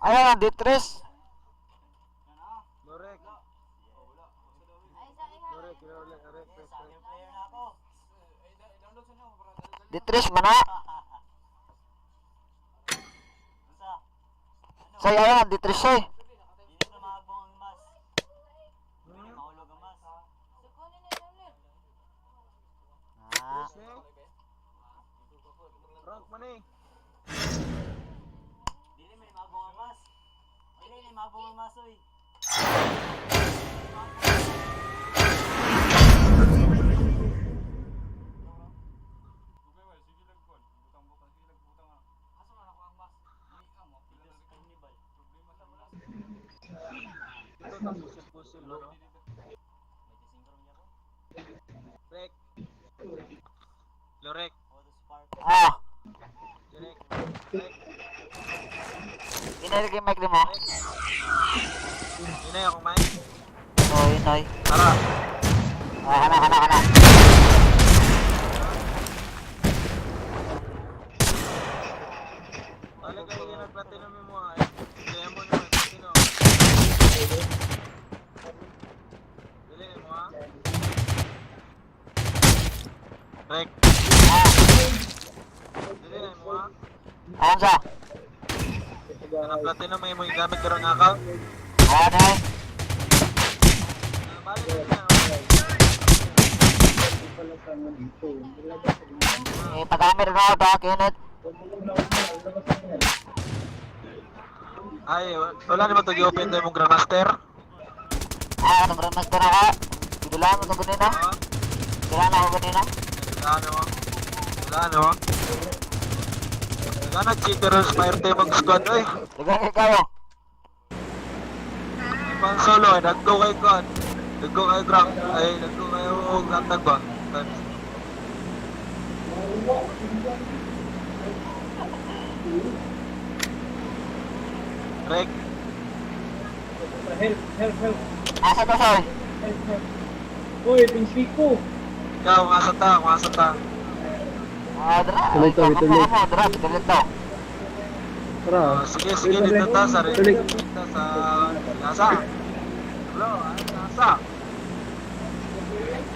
Ayun, D3. Lorek. Lorek, Lorek, Lorek, Lorek. D3 man na. Say, ayun, D3 say. Ah, Tres ni. Rank man eh. Ito na pusil-pusil, no? Rek. Lorek. Ah. Lorek. Rek. Inay lagi mic mo. Rek. Inay akong mic. Oh, inay. Tara. Ah, kana, kana, kana. Balik kayo yung nagplatinum mo ah. Kaya mo naman platinum. Dili mo ah. Rek. Ah, Dili na mo ah. ayun sa. Ang platinum may mo gamit karon nga account. Ayan, ay. Ah, balik kayo na. Eh, pag-amir na ako, Kenneth. Ay, wala naman to gi-open tayo mong Grandmaster. Ah, anong grandmaster na ka? Gidulaan mo ito ganina? Ah, Gidulaan ako ganina? wala na mo. Wala na mo. Wala na cheater rules fire tayo mag squad oy. Lagay kayo. Pang solo ay naggo kay kon. Naggo kay Grang. Ay naggo kay og Grantag ba? Times. Rek, Help, help, help. Asa to, sir? Help, help. Uy, pinsik ko. Ikaw, asa ta, asa ta. Ah, dra. Tuloy to, tuloy. Ako, dra, tuloy to. Tara. Oh, sige, sige, dito ta sa Tuloy. dito sa nasa. Hello, ay, nasa.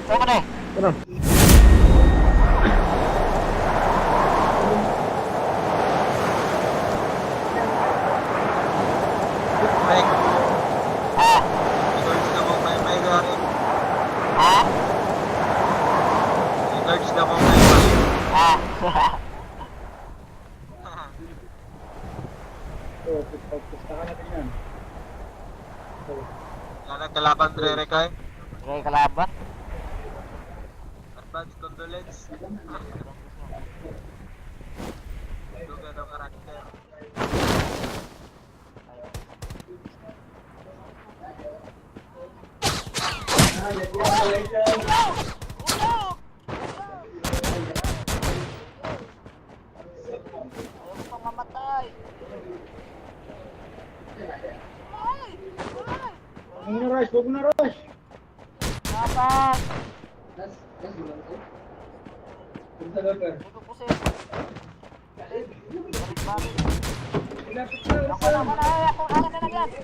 Saan mo na eh? Tara. Rek, Ah, regards na mong may may gari. ha? Regards na mong may may. Ah. Oh, pagpustahan natin yan. Wala kalaban dre rek ay. Lagay kalaban. Advance condolence. Duga daw karakter. Ayaw pang mamatay. Ay! Ay! Huwag na rush, huwag na rush. Laban! Hindi ko pusin. Balik, balik. Ilapit na, Ako na, ako na, ay, ako, ako na lang yan. Ay,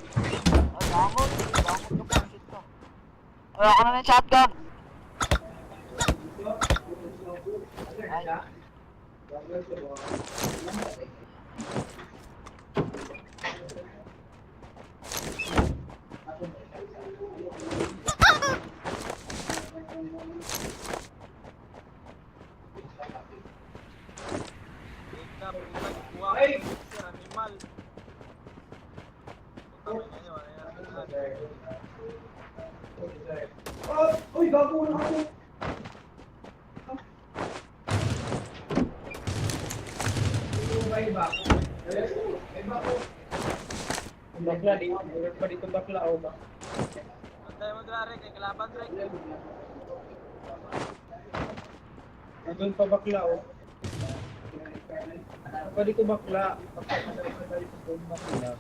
damot. Damot ka pa, shit ka. Ay, ako na lang yung shotgun. Ay. Ika, puta, kuha. Ay! Sir, animal. Puta, may ngayon, ayan, ayan. Oh, uy, bago na ako. Bakla, di. Meron pa dito bakla, oh, ba? Antay mo dra rek, kay kalaban rek. Nandun pa bakla, oh. Meron pa dito bakla. Bakla.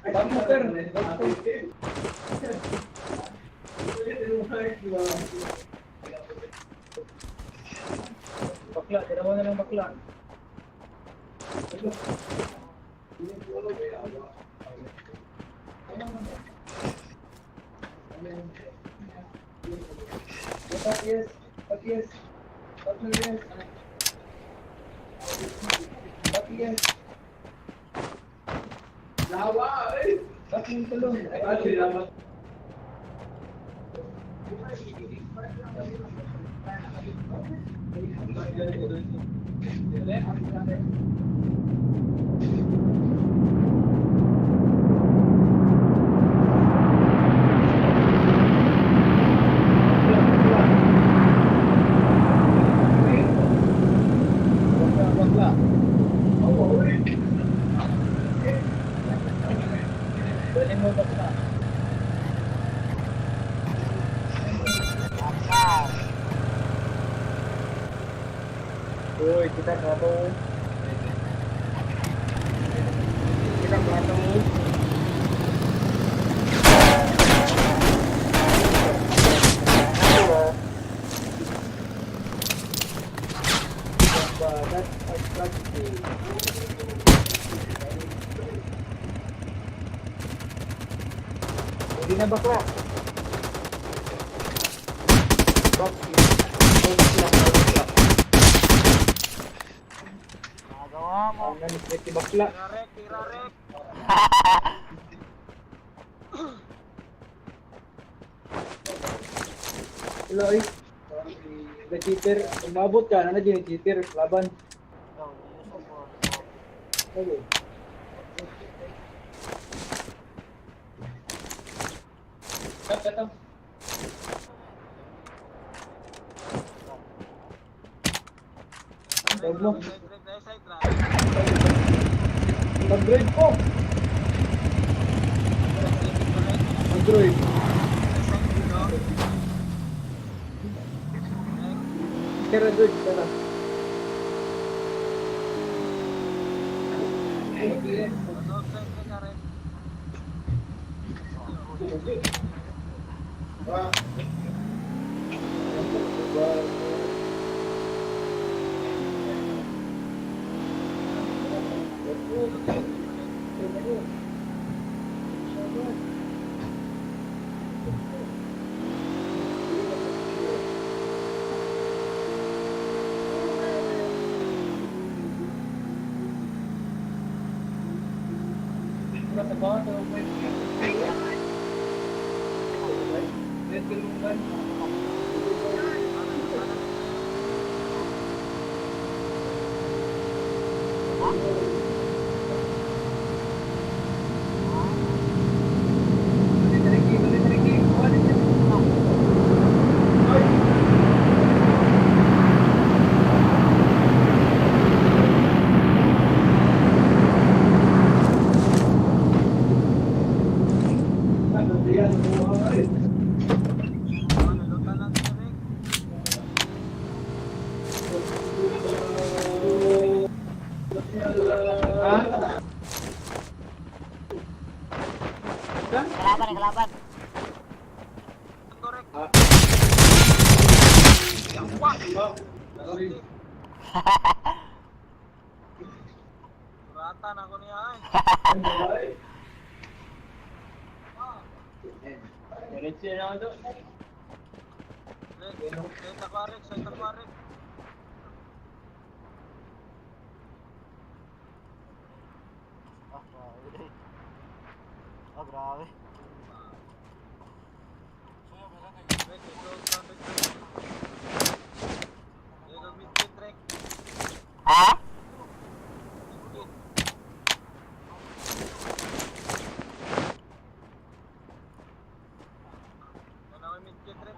Bunker. Bakla, bakla. Dali mo bakla. Bakal. Uy, kita ka to. Kita ka to. Bagat pagkati. Hindi na bakla. Bakla. Bakla. Bakla. Nagawa mo. Ang nanis si bakla. Tira rek, tira rek. Hello, ay. The cheater, umabot ka, ano na cheater, laban. Ikaw, use of force. Okay. Tawag mo. Rek, rek, side, rek. Pag-drive ko. Pag-drive. Tara, George, tara. Ha? Kalaban, eh, kalaban. Rata na ko niya ay. Diretso na ako doon. Rek, side ako rek, side ako rek. Ah, grabe. Ah, grabe. Rek, ikaw sa rek. Ikaw mid rek. Ha? Mid. Ano ang mid rek?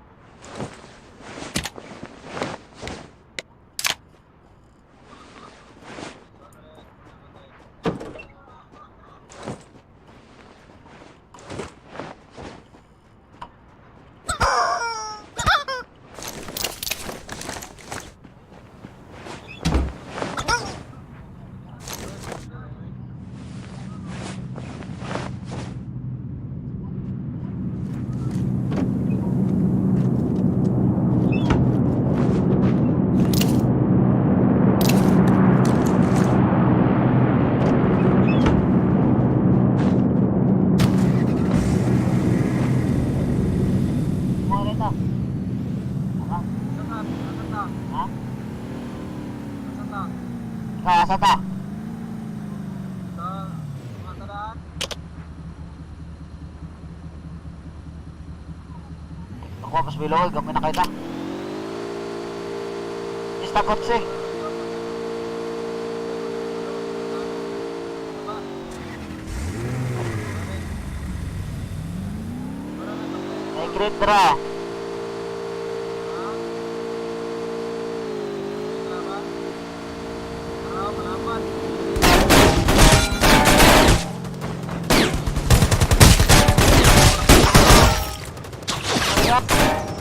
Asa ta? Sa mga taraan. Ako mas bilog, gamay na kita. Ista kotse. May great draw. Ayun.